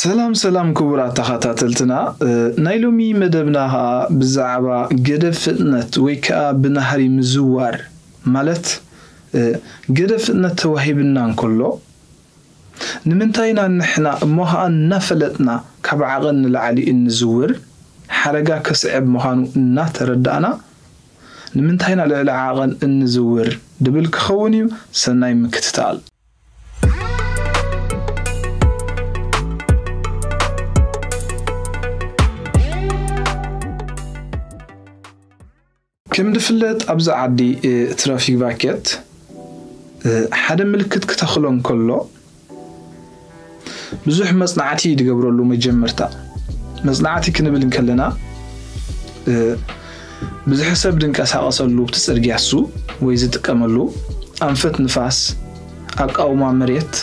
ሰላም ሰላም ክቡራት ተኸታተልትና፣ እ፣ ናይ ሎሚ መደብና ኸኣ ብዛዕባ ገደብ ፍጥነት ወይ ከኣ ብናህሪ ምዝዋር፣ ማለት፣ እ፣ ገደብ ፍጥነት ተዋሂብና እንከሎ፣ ንምንታይ ኢና ንሕና እሞ ኸኣ እናፈለጥና ካብ ዓቐን ንላዕሊ እንዝውር? ሓደጋ ከስዕብ ምዃኑ እናተረዳእና ንምንታይ ኢና ልዕሊ ዓቐን እንዝውር ድብል ክኸውን እዩ። ሰናይ ምክትታል። ከም ዝፍለጥ ኣብዚ ዓዲ፣ እ፣ ትራፊክ ቫኬት፣ እ፣ ሓደ ምልክት ክተኽሎ እንከሎ ብዙሕ መጽናዕቲ እዩ ዝገብረሉ። መጀመርታ መጽናዕቲ ክንብል እንከለና፣ እ፣ ብዙሕ ሰብ ድንቀሳቐሰሉ ብቲ ጽርግያ እሱ ወይ ዝጥቀመሉ ኣንፈት ንፋስ፣ ኣቃውማ መሬት፣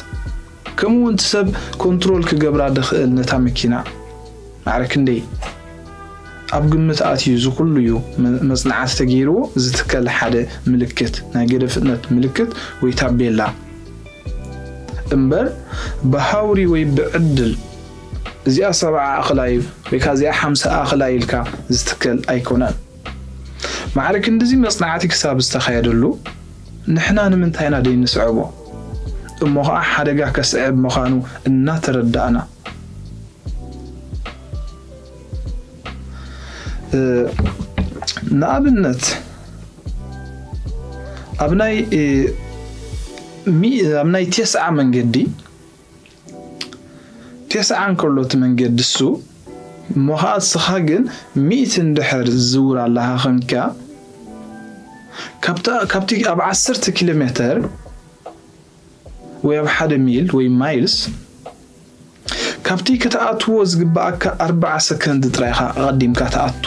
ከምኡ እውን እቲ ሰብ ኮንትሮል ክገብራ ድኽእል ነታ መኪና ማዕረ ክንደይ ኣብ ግምት ኣትዩ እዚ ኩሉ እዩ መ-፣ መጽናዕቲ ተገይርዎ ዝትከል ሓደ ምልክት፣ ናይ ገደብ ፍጥነት ምልክት ወይ ታቤላ። እምበር ብሃውሪ ወይ ብዕድል እዚኣ ሰብዓ ኣኽላይ ወይ ከኣ እዚኣ ሓምሳ ኣኽላይ ኢልካ ዝትከል ኣይኮነን። ማዕረ ክንድዚ መጽናዕቲ ክሳብ ዝተኻየደሉ ንሕና ንምንታይ ኢና ደይንስዕቦ? እሞ ኸኣ ሓደጋ ከስዕብ ምዃኑ እናተረዳእና። እ፣ ንኣብነት ኣብ ናይ፣ እ፣ ሚ-፣ ኣብ ናይ ቴስዓ መንገዲ፣ ቴስዓ እንከሎ እቲ መንገዲ እሱ፣ እሞ ኸኣ እስኻ ግን ሚእቲ እንድሕር ዝዝውር ኣለኻ ኸንካ፣ ካብታ፣ ካብቲ ኣብ ዓሰርተ ኪሎ ሜተር ወይ ኣብ ሓደ ሚል ወይ ማይልስ፣ ካብቲ ክትኣትዎ ዝግብኣካ ኣርብዓ ሰከንድ ጥራይ ኢኻ ኣቐዲምካ ትኣቱ።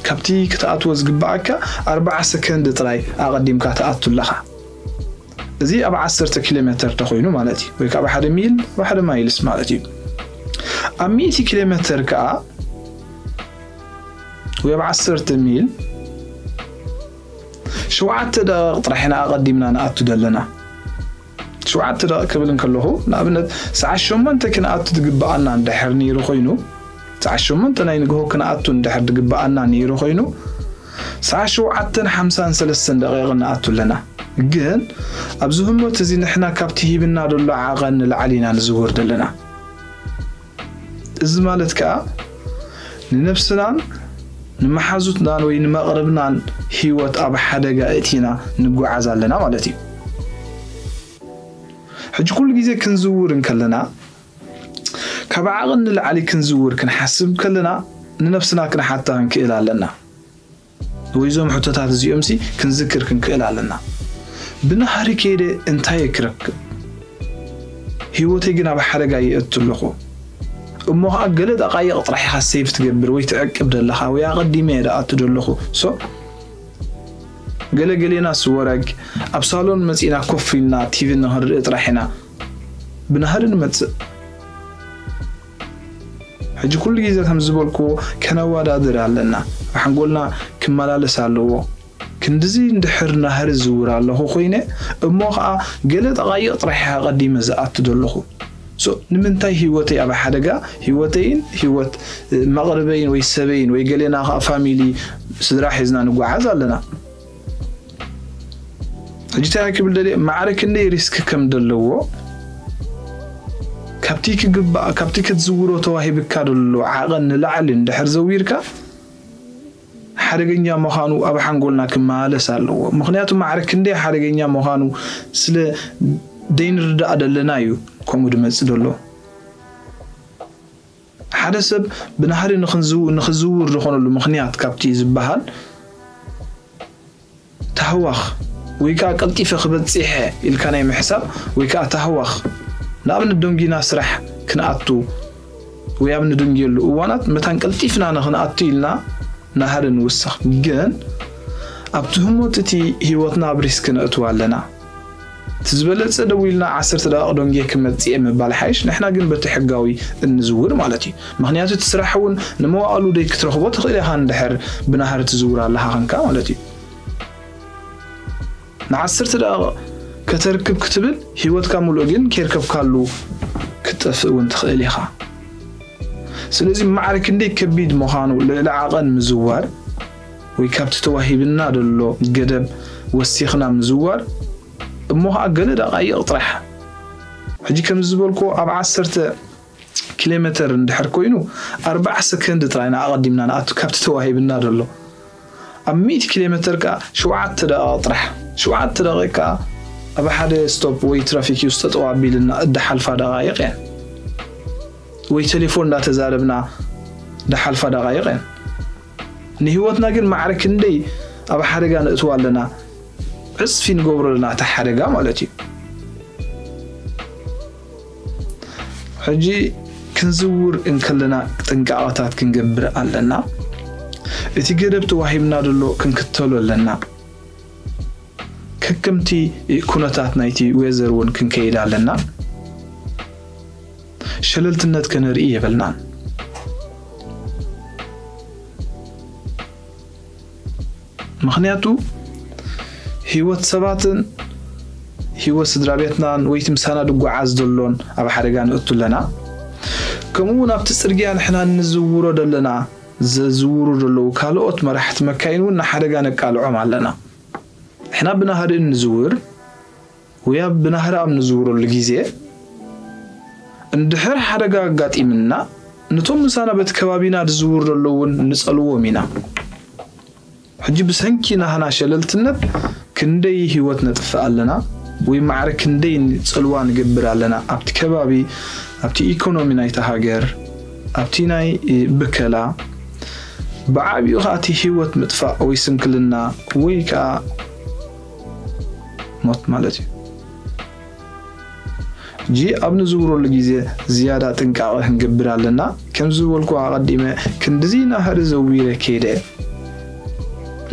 ካብቲ ክትኣትዎ ዝግብኣካ ኣርብዓ ሰከንድ ጥራይ ኣቐዲምካ ትኣቱ ኣለኻ። እዚ ኣብ ዓሰርተ ኪሎ ሜተር ተኾይኑ ማለት እዩ፣ ወይ ከኣ ኣብ ሓደ ሚል፣ ኣብ ሓደ ማይልስ ማለት እዩ። ኣብ ሚእቲ ኪሎ ሜተር ከኣ፣ ወይ ኣብ ዓሰርተ ሚል፣ ሸውዓተ ደቂቕ ጥራሕ ኢና ኣቐዲምና ንኣቱ ዘለና። ሸውዓተ ደቂቕ ክብል እንከለኹ፣ ንኣብነት፣ ሰዓት ሸሞንተ ክንኣቱ ዝግብኣና እንድሕር ነይሩ ኮይኑ፣ ሰዓት ሸሞንተ ናይ ንግሆ ክንኣቱ እንድሕር ዝግብኣና ነይሩ ኮይኑ፣ ሰዓት ሸውዓተን ሓምሳን ሰለስተን ደቂቕ ንኣቱ ኣለና። ግን ኣብዚ ህሞት እዚ ንሕና ካብቲ ሂብና ዘሎ ዓቐን ንላዕሊ ኢና ንዝውር ዘለና። እዚ ማለት ከኣ ንነብስናን ንመሓዙትናን ወይ ንመቕርብናን ህይወት ኣብ ሓደጋ እቲና ንጓዓዝ ኣለና ማለት እዩ። ሕጂ ኩሉ ግዜ ክንዝውር እንከለና፣ ካብ ዓቐን ንላዕሊ ክንዝውር ክንሓስብ ከለና፣ ንነብስና ክንሓታ ክንክእል ኣለና። ወይ እዞም ሕቶታት እዚኦምሲ ክንዝክር ክንክእል ኣለና። ብናህሪ ከይደ እንታይ እየ ክረክብ? ህይወተይ ግን ኣብ ሓደጋ ይእቱ ኣለኹ። እሞ ኸዓ ገለ ደቃይቕ ጥራሕ ኢኻ ሴቭ ትገብር ወይ ትዕቅብ ዘለኻ፣ ወይ ኣቐዲመ እየ ደኣቱ ዘለኹ። ሶ፣ ገለ ገሌና ስወረግ ኣብ ሳሎን መጺእና ኮፍ ኢልና ቲቪ ንኽንርኢ ጥራሕ ኢና ብናህሪ ንመጽእ። ሕጂ ኩሉ ግዜ ከም ዝበልክዎ ከነወዳድር ኣለና። ኣብ ሓንጎልና ክመላለስ ኣለዎ። ክንድዚ እንድሕር ናህሪ ዝውር ኣለኹ ኮይነ፣ እሞ ኸዓ ገለ ደቃይቕ ጥራሕ እየ ኣቐዲመ ዝኣቱ ዘለኹ። ሶ፣ ንምንታይ ህይወተይ ኣብ ሓደጋ፣ ህይወተይን ህይወት፣ እ፣ መቕርበይን ወይ ሰበይን ወይ ገሌና ኸዓ ፋሚሊ፣ ስድራ ሒዝና ንጓዓዝ ኣለና? ሕጂ እንታይ ክብል ደልየ፣ ማዕረ ክንደይ ሪስክ ከም ዘለዎ፣ ካብቲ ክግባእ፣ ካብቲ ክትዝውሮ ተዋሂብካ ዘሎ ዓቐን ንላዕሊ እንድሕር ዘዊርካ፣ ሓደገኛ ምዃኑ ኣብ ሓንጎልና ክመላለስ ኣለዎ። ምኽንያቱ ማዕረ ክንደይ ሓደገኛ ምዃኑ ስለ ደይንርዳእ ደለና እዩ ከምኡ ድመጽእ ደሎ። ሓደ ሰብ ብናህሪ ንኽንዝው-፣ ንኽዝውር ዝኾነሉ ምኽንያት ካብቲ ዝበሃል፣ ታህዋኽ ወይ ከኣ ቀልጢፈ ክበጽሕ ኢልካ ናይ ምሕሳብ ወይ ከኣ ታህዋኽ፣ ንኣብነት ደንጊና ስራሕ ክንኣቱ ወይ ኣብ ንድንግየሉ እዋናት መታን ቀልጢፍና ንኽንኣቱ ኢልና ናህሪ ንውስኽ። ግን ኣብቲ ህሞት እቲ ህይወትና ኣብ ሪስክ ነእትዋ ኣለና። እቲ ዝበለጸ ደው ኢልና ዓሰርተ ደቂቕ ደንጊየ ክመጽእ እየ ምባል ሓይሽ፣ ንሕና ግን በቲ ሕጋዊ እንዝውር ማለት እዩ። ምኽንያቱ እቲ ስራሕ እውን ንመዋእሉ ደይ ክትረኽቦ ትኽእል ኢኻ እንድሕር ብናህሪ ትዝውር ኣለኻ ኸንካ ማለት እዩ። ንዓሰርተ ደቂቕ ከተርክብ ክትብል ህይወትካ ሙሉእ ግን ከይርከብካሉ ክትጠፍእ እውን ትኽእል ኢኻ። ስለዚ ማዕረ ክንደይ ከቢድ ምዃኑ ልዕሊ ዓቐን ምዝዋር ወይ ካብቲ ተዋሂብና ዘሎ ገደብ ወሲኽና ምዝዋር እሞ ኸዓ ገለ ደቓይቕ ጥራሕ። ሕጂ ከም ዝበልኩ ኣብ ዓሰርተ ኪሎ ሜተር እንድሕር ኮይኑ ኣርባዓ ሰከንድ ጥራይ ንኣቐዲምና ንኣቱ ካብቲ ተዋሂብና ዘሎ። ኣብ ሚእቲ ኪሎ ሜተር ከኣ ሸውዓተ ደቓቕ ጥራሕ። ሸውዓተ ደቓቕ ከኣ ኣብ ሓደ ስቶፕ ወይ ትራፊክ እዩ ጠጠው ኣቢልና እዳሓልፋ ደቓይቕ እየን። ወይ ቴሌፎን እንዳተዛረብና ደሓልፋ ደቓይቕ እየን። ንህይወትና ግን ማዕረ ክንደይ ኣብ ሓደጋ ነእትዋ ኣለና፣ ዕጽፊ ንገብሮ ኣለና እቲ ሓደጋ ማለት እዩ። ሕጂ ክንዝውር እንከለና ጥንቃቐታት ክንገብር ኣለና። እቲ ገደብ ተዋሂብና ዘሎ ክንክተሎ ኣለና። ከከምቲ ኩነታት ናይቲ ዌዘር እውን ክንከይድ ኣለና። ሸለልትነት ከነርኢ የብልናን። ምኽንያቱ ህይወት ሰባትን ህይወት ስድራ ቤትናን ወይ እቲ ምሳና ድጓዓዝ ዘሎን ኣብ ሓደጋ ንእቱ ኣለና። ከምኡ እውን ኣብቲ ጽርግያ ንሕና እንዝውሮ ዘለና፣ ዘዝውሩ ዘለዉ ካልኦት መራሕቲ መካይን እውን ንሓደጋ ነቃልዖም ኣለና። ንሕና ብናህሪ እንዝውር ወይ ኣብ ብናህሪ ኣብ ንዝውረሉ ግዜ እንድሕር ሓደጋ ኣጋጢምና፣ ነቶም ምሳና በቲ ከባቢና ዝዝውሩ ዘለዉ እውን ንጸልዎም ኢና። ሕጂ ብሰንኪ ናህና ሸለልትነት ክንደይ ህይወት ነጥፍእ ኣለና ወይ ማዕረ ክንደይ ጽልዋ ንገብር ኣለና ኣብቲ ከባቢ፣ ኣብቲ ኢኮኖሚ ናይታ ሃገር፣ ኣብቲ ናይ ብከላ። ብዓቢኡ ከኣ እቲ ህይወት ምጥፋእ ወይ ስንክልና ወይ ከኣ ሞት ማለት እዩ። ሕጂ ኣብ ንዝውረሉ ግዜ ዝያዳ ጥንቃቐ ክንገብር ኣለና። ከም ዝበልኩ ኣቐዲመ ክንድዚ ናህሪ ዘዊረ ከይደ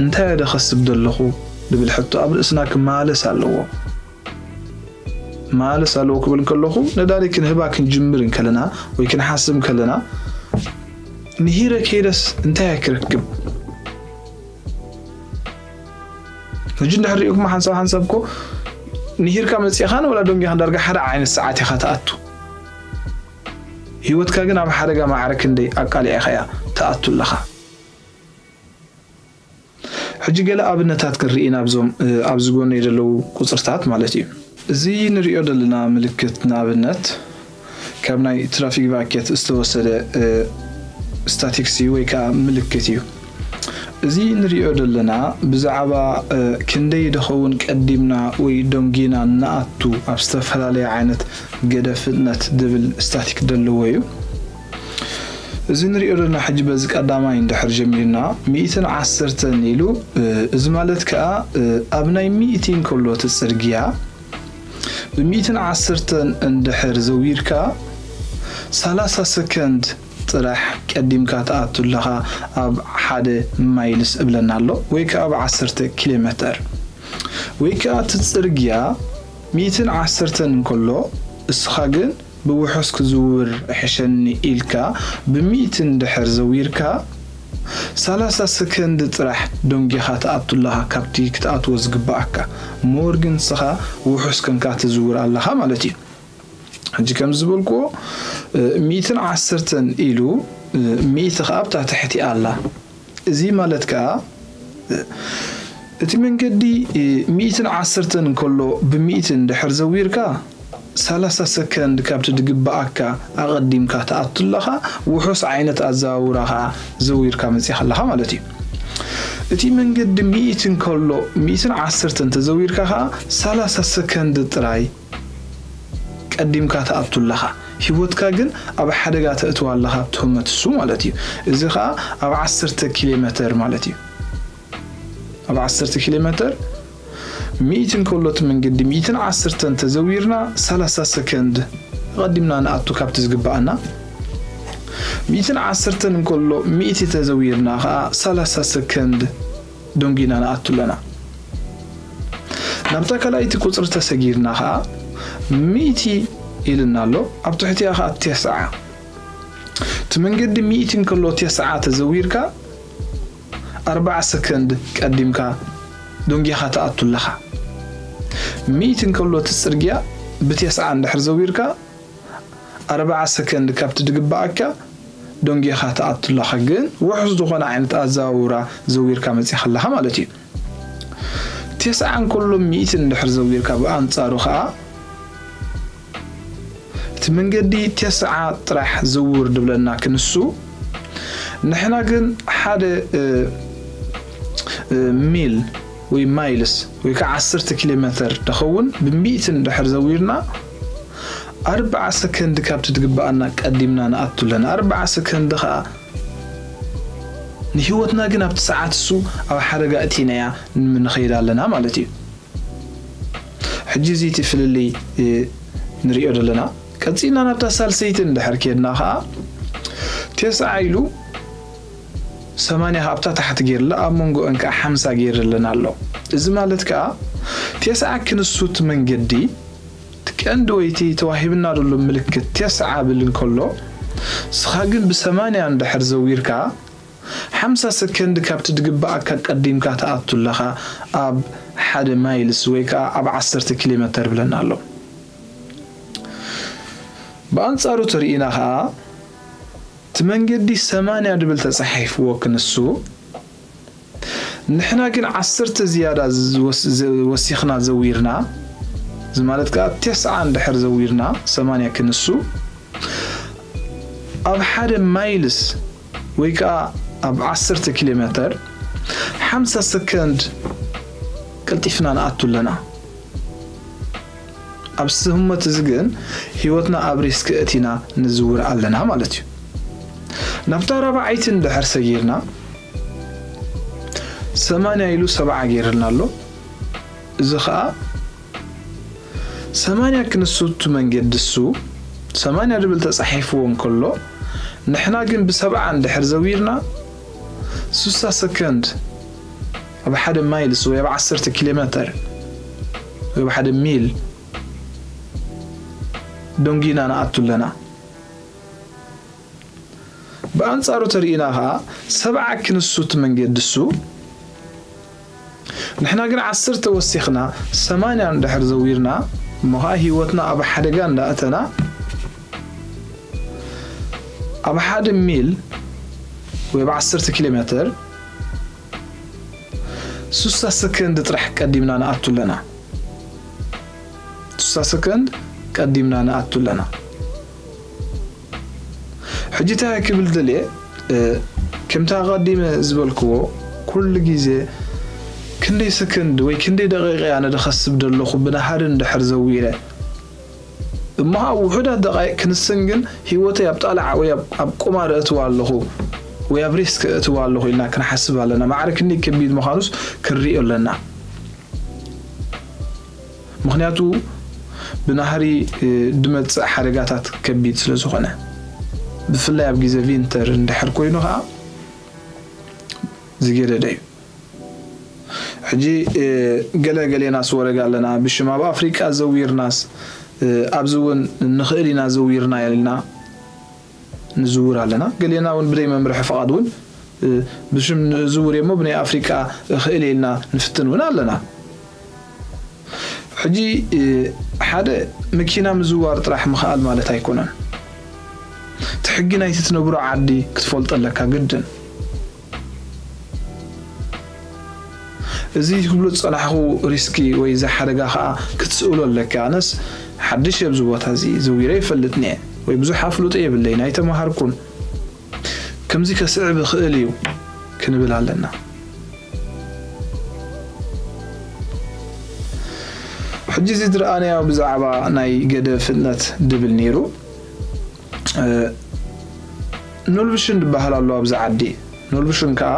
እንታይ እየ ደኸስብ ዘለኹ ዝብል ሕቶ ኣብ ርእስና ክመላለስ ኣለዎ። መላለስ ኣለዎ ክብል እንከለኹ ነዳዲ ክንህባ ክንጅምር እንከለና ወይ ክንሓስብ እንከለና ንሂረ ከይደስ እንታይ እየ ክረክብ? ሕጂ እንድሕር ሪእኩም ሓንሳብ ሓንሳብ እኮ ንሂርካ መጺእኻን ወላ ደንጊኻን ዳርጋ ሓደ ዓይነት ሰዓት ኢኻ ትኣቱ። ህይወትካ ግን ኣብ ሓደጋ ማዕረ ክንደይ ኣቃሊዕኻያ ትኣቱ ኣለኻ። ሕጂ ገለ ኣብነታት ክንርኢ ኢና ኣብዞም፣ እ፣ ኣብዚ ጎነይ ዘለዉ ቁጽርታት ማለት እዩ። እዚ ንሪኦ ዘለና ምልክት ንኣብነት ካብ ናይ ትራፊክ ቫኬት ዝተወሰደ፣ እ፣ ስታቲክስ እዩ ወይ ከዓ ምልክት እዩ። እዚ ንሪኦ ዘለና ብዛዕባ፣ እ፣ ክንደይ ድኸውን ቀዲምና ወይ ደንጊና ንኣቱ ኣብ ዝተፈላለየ ዓይነት ገደብ ፍጥነት ዝብል ስታቲክ ዘለዎ እዩ። እዚ ንሪኦ ዘለና ሕጂ በዚ ቀዳማይ እንድሕር ጀሚርና ሚእትን ዓሰርተን ኢሉ፣ እ፣ እዚ ማለት ከኣ፣ እ፣ ኣብ ናይ ሚእቲ እንከሎ እቲ ጽርግያ ብሚእትን ዓሰርተን እንድሕር ዘዊርካ ሰላሳ ሰከንድ ጥራሕ ቀዲምካ ትኣቱ ኣለኻ ኣብ ሓደ ማይልስ እብለና ኣሎ ወይ ከኣ ኣብ ዓሰርተ ኪሎ ሜተር ወይ ከኣ እቲ ጽርግያ ሚእትን ዓሰርተን እንከሎ እስኻ ግን ብውሑስ ክዝውር ሕሸኒ ኢልካ ብሚእቲ እንድሕር ዘዊርካ ሰላሳ ሰከንድ ጥራሕ ደንጊኻ ትኣቱ ኣለኻ ካብቲ ክትኣትዎ ዝግብኣካ። ሞር ግን ንስኻ ውሑስ ኮንካ ትዝውር ኣለኻ ማለት እዩ። ሕጂ ከም ዝበልክዎ፣ እ፣ ሚእትን ዓሰርተን ኢሉ፣ እ፣ ሚእቲ ከኣ ኣብታ ትሕቲ ኣላ። እዚ ማለት ከኣ፣ እ፣ እቲ መንገዲ፣ እ፣ ሚእትን ዓሰርተን እንከሎ ብሚእቲ እንድሕር ዘዊርካ፣ ሰላሳ ሰከንድ ካብቲ ዝግብኣካ ኣቐዲምካ ትኣቱ ኣለኻ፣ ውሑስ ዓይነት ኣዘዋውራ ከኣ ዘዊርካ መጺኻ ኣለኻ ማለት እዩ። እቲ መንገዲ ሚእቲ እንከሎ፣ ሚእትን ዓሰርተን እንተዘዊርካ ከኣ፣ ሰላሳ ሰከንድ ጥራይ ቀዲምካ ትኣቱ ኣለኻ። ህይወትካ ግን ኣብ ሓደጋ ተእትዋ ኣለኻ፣ ኣብ ትህመት እሱ ማለት እዩ። እዚ ኸኣ ኣብ ዓሰርተ ኪሎ ሜተር ማለት እዩ። ኣብ ዓሰርተ ኪሎ ሜተር ሚእቲ እንከሎ እቲ መንገዲ ሚእትን ዓሰርተን ተዘዊርና ሰላሳ ሰከንድ ቀዲምና ንኣቱ ካብቲ ዝግብኣና። ሚእትን ዓሰርተን እንከሎ ሚእቲ ተዘዊርና ኸኣ ሰላሳ ሰከንድ ደንጊና ንኣቱ ኣለና። ናብታ ካልኣይቲ ቁጽሪ ተሰጊርና ኸኣ ሚእቲ ኢልና ኣሎ። ኣብ ትሕቲኣ ኸኣ ተስዓ። እቲ መንገዲ ሚእቲ እንከሎ ተስዓ ተዘዊርካ ኣርባዓ ሰከንድ ቀዲምካ ደንጊኻ ትኣቱ ኣለኻ። ሚእቲ እንከሎ እቲ ጽርግያ ብተስዓ እንድሕር ዘዊርካ ኣርባዓ ሰከንድ ካብቲ ድግባኣካ ደንጊኻ ትኣቱ ኣለኻ፣ ግን ውሑስ ዝኾነ ዓይነት ኣዘዋውራ ዘዊርካ መጺኻ ኣለኻ ማለት እዩ። ተስዓ እንከሎ ሚእቲ እንድሕር ዘዊርካ ብኣንጻሩ ኸኣ እቲ መንገዲ ተስዓ ጥራሕ ዝውር ድብለና ክንሱ፣ ንሕና ግን ሓደ ሚል ወይ ማይልስ ወይ ከዓ ዓሰርተ ኪሎ ሜትር ደኸውን ብሚእትን ድሕር ዘዊርና ኣርባዓ ሰከንድ ካብቲ ትግባኣና ቀዲምና ንኣቱ ኣለና። ኣርባዓ ሰከንድ ከዓ ንህይወትና ግን ኣብቲ ሰዓት እሱ ኣብ ሓደጋ እቲናያ ንምንኸይድ ኣለና ማለት እዩ። ሕጂ እዚ እቲ ፍልልይ ንሪኦ ዘለና። ቀፂልና ናብታ ሳልሰይቲ እንድሕር ኬድና ከዓ ተስዓ ኢሉ ሰማንያ ካብታ ታሕቲ ገይርላ ኣብ መንጎ እንካ ሓምሳ ገይርልና ኣሎ። እዚ ማለት ከዓ ተስዓ ክንሱት መንገዲ እቲ ቀንዲ ወይቲ ተዋሂብና ዘሎ ምልክት ተስዓ ብል እንከሎ ስኻ ግን ብሰማንያ እንድሕር ዘዊርካ ሓምሳ ሰከንድ ካብቲ ድግባኣካ ቀዲምካ ትኣቱ ኣለኻ ኣብ ሓደ ማይልስ ወይ ከዓ ኣብ ዓሰርተ ኪሎ ሜተር ብለና ኣሎ። ብኣንጻሩ ተርእና ከዓ እቲ መንገዲ ሰማንያ ድብል ተጻሒፍዎ ክንሱ ንሕና ግን ዓሰርተ ዝያዳ ወሲኽና ዘዊርና እዚ ማለት ከዓ ተስዓ እንድሕር ዘዊርና ሰማንያ ክንሱ ኣብ ሓደ ማይልስ ወይ ከዓ ኣብ ዓሰርተ ኪሎ ሜተር ሓምሳ ሰከንድ ቀልጢፍና ንኣቱ ኣለና። ኣብ ስህመት እዚ ግን ህይወትና ኣብ ሪስክ እቲና ንዝውር ኣለና ማለት እዩ። ናብታ ራብዓይቲ እንድሕር ሰጊርና ሰማንያ ኢሉ ሰብዓ ገይርልና ኣሎ። እዚ ከዓ ሰማንያ ክንሱ እቲ መንገዲ እሱ ሰማንያ ድብል ተጻሒፍዎ እንከሎ ንሕና ግን ብሰብዓ እንድሕር ዘዊርና ሱሳ ሰከንድ ኣብ ሓደ ማይልስ ወይ ኣብ ዓሰርተ ኪሎ ሜተር ወይ ኣብ ሓደ ሚል ደንጊና ንኣቱ ኣለና። ብኣንጻሩ ተርእና ከዓ ሰብዓ ክንሱ እቲ መንገዲ እሱ ንሕና ግን ዓሰርተ ወሲኽና ሰማንያ እንድሕር ዘዊርና እሞ ከዓ ህይወትና ኣብ ሓደጋ እንዳእተና ኣብ ሓደ ሚል ወይ ኣብ ዓሰርተ ኪሎ ሜተር ሱሳ ሰከንድ ጥራሕ ቀዲምና ንኣቱ ኣለና። ሱሳ ሰከንድ ቀዲምና ንኣቱ ኣለና። ሕጂ እንታይ ክብል ደልየ ከምታ ቀዲመ ዝበልክዎ ኩሉ ግዜ ክንደይ ሰከንድ ወይ ክንደይ ደቂቃ ኣነ ደኸስብ ደለኹ ብናሃሪ እንድሕር ዘዊረ እሞ ውሑዳት ደቃይቅ ክንስን ግን ህይወተይ ኣብ ጣልዓ ወይ ኣብ ቁማር እእትዋ ኣለኹ ወይ ኣብ ሪስክ እእትዋ ኣለኹ ኢልና ክንሓስብ ኣለና። ማዕረ ክንደይ ከቢድ ምዃኑስ ክንሪኦ ኣለና። ምኽንያቱ ብናህሪ ድመፅእ ሓደጋታት ከቢድ ስለ ዝኾነ ብፍላይ ኣብ ግዜ ቪንተር እንድሕር ኮይኑ ከዓ ዝገደደ እዩ። ሕጂ ገለ ገሌናስ ወረጋ ኣለና ብሽም ኣብ ኣፍሪቃ ዘዊርናስ ኣብዚ እውን ንኽእል ኢና ዘዊርና ኢልና ንዝውር ኣለና። ገሌና እውን ብደይ መምርሒ ፍቓድ እውን ብሽም ንዝውር እሞ ብናይ ኣፍሪቃ እኽእል ኢልና ንፍትን እውን ኣለና። ሕጂ ሓደ መኪና ምዝዋር ጥራሕ ምኽኣል ማለት ኣይኮነን። እቲ ሕጊ ናይቲ ትነብሮ ዓዲ ክትፈልጦ ኣለካ ግድን። እዚ ክብሎ ዝጸናሕኹ ሪስኪ ወይ እዚ ሓደጋ ከዓ ክትስእሎ ኣለካ። ኣነስ ሓድሽ እየ ኣብዚ ቦታ እዚ ዘዊረ ይፈልጥኒ እየ ወይ ብዙሕ ኣፍልጦ የብለይን ኣይተማሃርኩን። ከምዚ ከስዕብ ይኽእል እዩ ክንብል ኣለና። ሕጂ እዚ ዝረኣናዮ ብዛዕባ ናይ ገደብ ፍጥነት ድብል ነይሩ። ኖልብሽን ዝበሃል ኣሎ ኣብዚ ዓዲ። ኖልብሽን ከዓ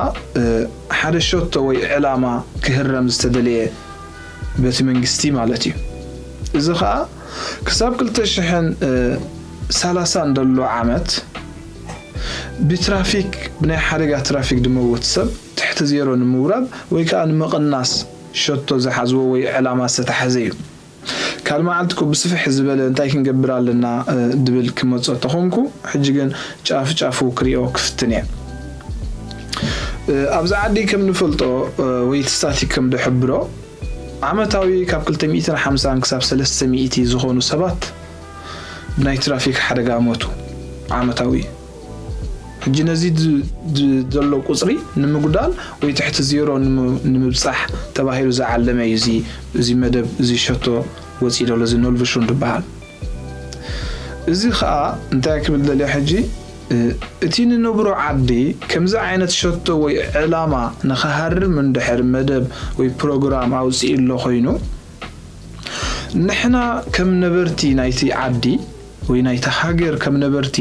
ሓደ ሸቶ ወይ ዕላማ ክህረም ዝተደለየ በቲ መንግስቲ ማለት እዩ። እዚ ከዓ ክሳብ ክልተ ሽሕን ሰላሳን ደሎ ዓመት ብትራፊክ ብናይ ሓደጋ ትራፊክ ድመውት ሰብ ትሕቲ ዜሮ ንምውራድ ወይ ከዓ ንምቕናስ ሸቶ ዝሓዝዎ ወይ ዕላማ ዝተታሕዘ እዩ። ካልእ መዓልቲ እኮ ብስፍሕ ዝበለ እንታይ ክንገብር ኣለና ድብል ክመጾ ተኾንኩ ሕጂ ግን ጫፍ ጫፉ ክሪኦ ክፍትን እየ። ኣብዚ ዓዲ ከም ንፈልጦ ወይ እቲ ስታቲክ ከም ድሕብሮ ዓመታዊ ካብ ክልተ ሚእትን ሓምሳን ክሳብ ሰለስተ ሚእቲ ዝኾኑ ሰባት ብናይ ትራፊክ ሓደጋ ሞቱ ዓመታዊ። ሕጂ ነዚ ድ- ድ- ዘሎ ቁፅሪ ንምጉዳል ወይ ትሕቲ ዜሮ ንም- ንምብፃሕ ተባሂሉ ዝዓለመ እዩ እዚ እዚ መደብ፣ እዚ ሸቶ ወፂኡ ዘሎ፣ እዚ ኖልቭሹን ዝበሃል። እዚ ከዓ እንታይ ክብል ደልየ ሕጂ፣ እ፣ እቲ ንነብሮ ዓዲ ከምዚ ዓይነት ሸቶ ወይ ዕላማ ንክሃርም እንድሕር መደብ ወይ ፕሮግራም ኣውፅኡ ኣሎ ኮይኑ፣ ንሕና ከም ነበርቲ ናይቲ ዓዲ ወይ ናይቲ ሃገር ከም ነበርቲ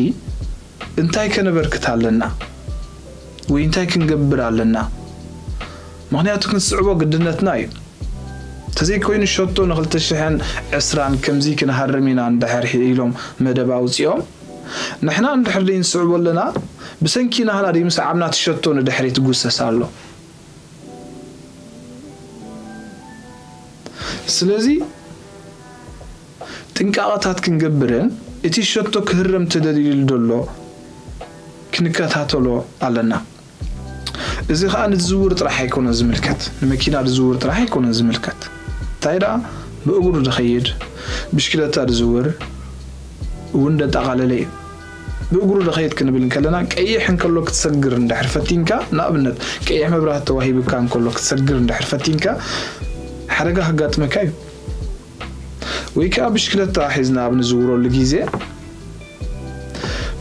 እንታይ ከነበርክት ኣለና ወይ እንታይ ክንገብር ኣለና? ምክንያቱ ክንስዕቦ ግድነትና እዩ። ተዘይኮይኑ ሸቶ ንክልተ ሽሕን ዕስራን ከምዚ ክንሃርም ኢና እንድሕር ኢሎም መደብ ኣውፂኦም፣ ንሕና እንድሕር ደይንስዕቦ ኣለና፣ ብሰንኪ ናህና ደይምስዓብና እቲ ሸቶ ንድሕሪት ይጉሰስ ኣሎ። ስለዚ ጥንቃቐታት ክንገብርን እቲ ሸቶ ክህረም ተደሊሉ ዘሎ ክንከታተሎ ኣለና። እዚ ከዓ ንዝውር ጥራሕ ኣይኮነን ዝምልከት፣ ንመኪና ዝውር ጥራሕ ኣይኮነን ዝምልከት። እንታይ ደኣ ብእግሩ ዝኸይድ፣ ብሽክለታ ዝዝውር እውን ደጠቓለለ እዩ። ብእግሩ ዝኸይድ ክንብል እንከለና ቀይሕ እንከሎ ክትሰግር እንድሕር ፈቲንካ፣ ንኣብነት ቀይሕ መብራህቲ ተዋሂብካ እንከሎ ክትሰግር እንድሕር ፈቲንካ ሓደጋ ከጋጥመካ እዩ። ወይ ከዓ ብሽክለታ ሒዝና ኣብ ንዝውረሉ ግዜ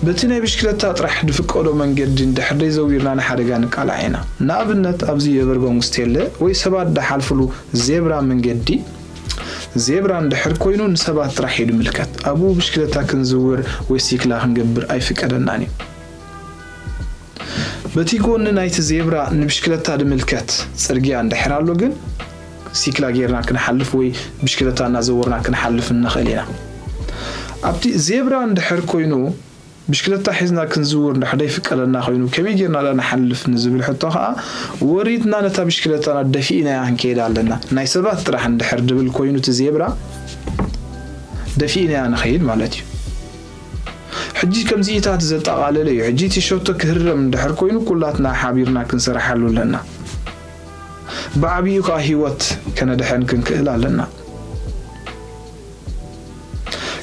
በቲ ናይ ብሽክለታ ጥራሕ ዝፍቀዶ መንገዲ እንድሕር ዘይዘዊርና ንሓደጋ ንቃላዕ ኢና። ንኣብነት ኣብዚ የበርጎንግ ስቴለ ወይ ሰባት ዝሓልፍሉ ዜብራ መንገዲ፣ ዜብራ እንድሕር ኮይኑ ንሰባት ጥራሕ እዩ ዝምልከት። ኣብኡ ብሽክለታ ክንዝውር ወይ ሲክላ ክንገብር ኣይፍቀደናን እዩ። በቲ ጎኒ ናይቲ ዜብራ ንብሽክለታ ዝምልከት ጽርግያ እንድሕር ኣሎ ግን ሲክላ ጌርና ክንሓልፍ ወይ ብሽክለታ እናዘወርና ክንሓልፍ ንኽእል ኢና። ኣብቲ ዜብራ እንድሕር ኮይኑ ብሽክለታ ሒዝና ክንዝውር እንድሕር ዘይፍቀደና ኮይኑ ከመይ ጌርና ዳ ንሓልፍ ንዝብል ሕቶ ከዓ ወሪድና ነታ ብሽክለታና ደፊእናያ ክንከይድ ኣለና። ናይ ሰባት ጥራሕ እንድሕር ድብል ኮይኑ እቲ ዜብራ ደፊእናያ ንኸይድ ማለት እዩ። ሕጂ ከምዚኢታት ዘጠቓለለ እዩ። ሕጂ እቲ ሸቶ ክህረም እንድሕር ኮይኑ ኩላትና ሓቢርና ክንሰርሓሉ ኣለና። ብዓብዩ ከዓ ህይወት ከነድሕን ክንክእል ኣለና።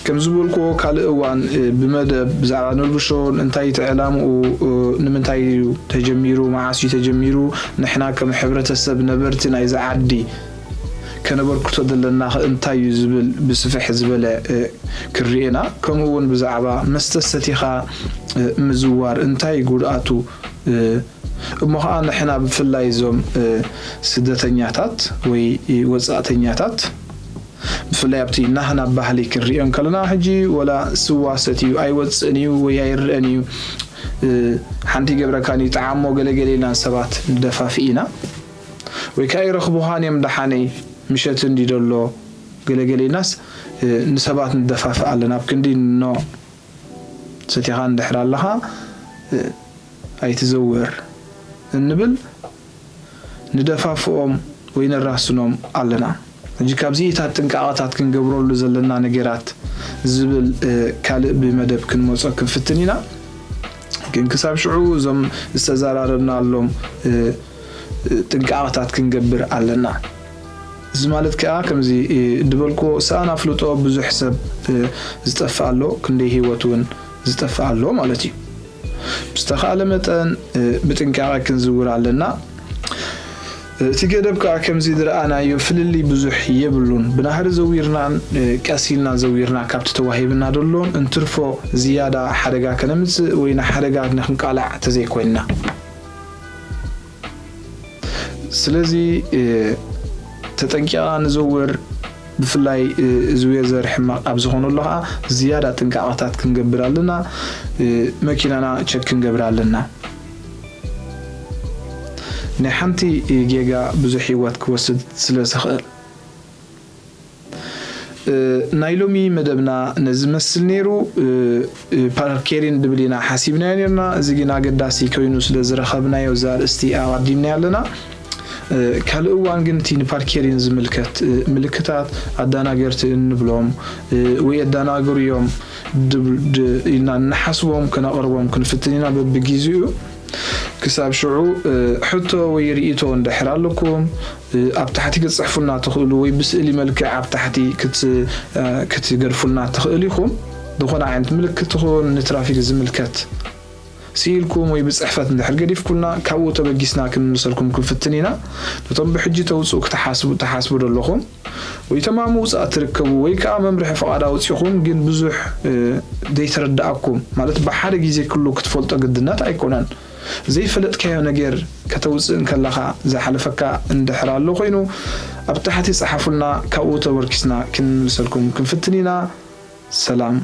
ከም ዝበልክዎ ካልእ እዋን እ፣ ብመደብ ብዛዕባ ኖልቭሾን እንታይ እቲ ዕላምኡ እ፣ ንምንታይ እዩ ተጀሚሩ፣ መዓስ እዩ ተጀሚሩ፣ ንሕና ከም ሕብረተሰብ ነበርቲ ናይዚ ዓዲ ከነበርክቶ ዘለና ኸ እንታይ እዩ ዝብል ብስፍሕ ዝበለ እ፣ ክርኤና፣ ከምኡ እውን ብዛዕባ መስተ ሰቲኻ እ፣ ምዝዋር እንታይ ጉድኣቱ እ፣ እሞ ኸዓ ንሕና ብፍላይ እዞም እ፣ ስደተኛታት ወይ ወፃእተኛታት ብፍላይ ኣብቲ ናህና ባህሊ ክንሪኦ እንከለና ሕጂ ወላ ስዋ ሰትዩ ኣይወፅእን እዩ ወይ ኣይረአን እዩ እ፣ ሓንቲ ይገብረካን እዩ ጠዓሞ ገለገለ ኢልና ሰባት ንደፋፍእ ኢና ወይ ከዓ ይረኽቡኻን እዮም ደሓነይ ምሸት እንዲ ደሎ ገለገለ ኢልናስ እ፣ ንሰባት ንደፋፍእ ኣለና ኣብ ክንዲ ኖ ሰቲኻ እንድሕር ኣለኻ እ፣ ኣይትዘውር እንብል ንደፋፍኦም ወይ ነራስኖም ኣለና። ሕጂ ካብዚኢታት ጥንቃቐታት ክንገብረሉ ዘለና ነገራት ዝብል እ፣ ካልእ ብመደብ ክንመጾ ክንፍትን ኢና። ግን ክሳብ ሽዑ እዞም ዝተዘራረብናሎም እ፣ እ፣ ጥንቃቐታት ክንገብር ኣለና። እዚ ማለት ከዓ ከምዚ እ፣ ድበልክዎ ሰኣን ኣፍልጦ ብዙሕ ሰብ እ፣ ዝጠፍእ ኣሎ፣ ክንደይ ህይወት እውን ዝጠፍእ ኣሎ ማለት እዩ። ብዝተኻእለ መጠን እ፣ ብጥንቃቐ ክንዝውር ኣለና። እቲ ገደብ ከዓ ከምዚ ዝረኣናዮ ፍልልይ ብዙሕ የብሉን። ብናህሪ ዘዊርናን እ፣ ቀስ ኢልና ዘዊርና ካብቲ ተዋሂብና ደሎን እንትርፎ ዝያዳ ሓደጋ ከነምፅእ ወይ ንሓደጋ ንክንቃላዕ ተዘይኮይንና። ስለዚ እ፣ ተጠንቂቕና ንዘውር ብፍላይ እ፣ እዚ ዌዘር ሕማቕ ኣብ ዝኾነሉ ከዓ ዝያዳ ጥንቃቐታት ክንገብር ኣለና። እ፣ መኪናና ቸክ ክንገብር ኣለና። ናይ ሓንቲ ጌጋ ብዙሕ ህይወት ክወስድ ስለ ዝኽእል። እ፣ ናይ ሎሚ መደብና ነዚ መስል ነይሩ። እ፣ እ፣ ፓርኬሪን ድብል ኢና ሓሲብናዮ ነርና። እዚ ግን ኣገዳሲ ኮይኑ ስለ ዝረኸብናዮ እዚ ኣርእስቲ ኣቐዲምናዮ ኣለና። እ፣ ካልእ እዋን ግን እቲ ንፓርኬሪን ዝምልከት እ፣ ምልክታት ኣዳናገርቲ እንብሎም እ፣ ወይ ኣዳናግሩ እዮም ድብል- ድ- ኢልና እንሓስቦም ክነቕርቦም ክንፍትን ኢና በብጊዜኡ። ክሳብ ሽዑ እ፣ ሕቶ ወይ ርእይቶ እንድሕር ኣለኩም እ፣ ኣብ ታሕቲ ክትፅሕፉልና ትኽእሉ ወይ ብስእሊ መልክዕ ኣብ ታሕቲ ክት- እ፣ ክትገድፉልና ትኽእል ኢኹም። ዝኾነ ዓይነት ምልክት ይኹን ንትራፊክ ዝምልከት ስኢልኩም ወይ ብጽሕፈት እንድሕር ገዲፍኩልና፣ ካብኡ ተበጊስና ክንምልሰልኩም ክንፍትን ኢና። ነቶም ብሕጂ ተውጽኡ ክትሓስቡ፣ ትሓስቡ ዶ ኣለኹም? ወይ ተማም ውጻእ ትርከቡ ወይ ከኣ መምርሒ ፍቓድ ኣውጺኹም ግን ብዙሕ፣ እ፣ ዘይተረድኣኩም፣ ማለት ብሓደ ግዜ ኩሉ ክትፈልጦ ግድነት ኣይኮነን። ዘይፈለጥካዮ ነገር ከተውጽእ እንከለኻ ዝሓለፈካ እንድሕር ኣሎ ኮይኑ፣ ኣብ ታሕቲ ጸሓፉልና፣ ካብኡ ተበርኪስና ክንምልሰልኩም ክንፍትን ኢና። ሰላም።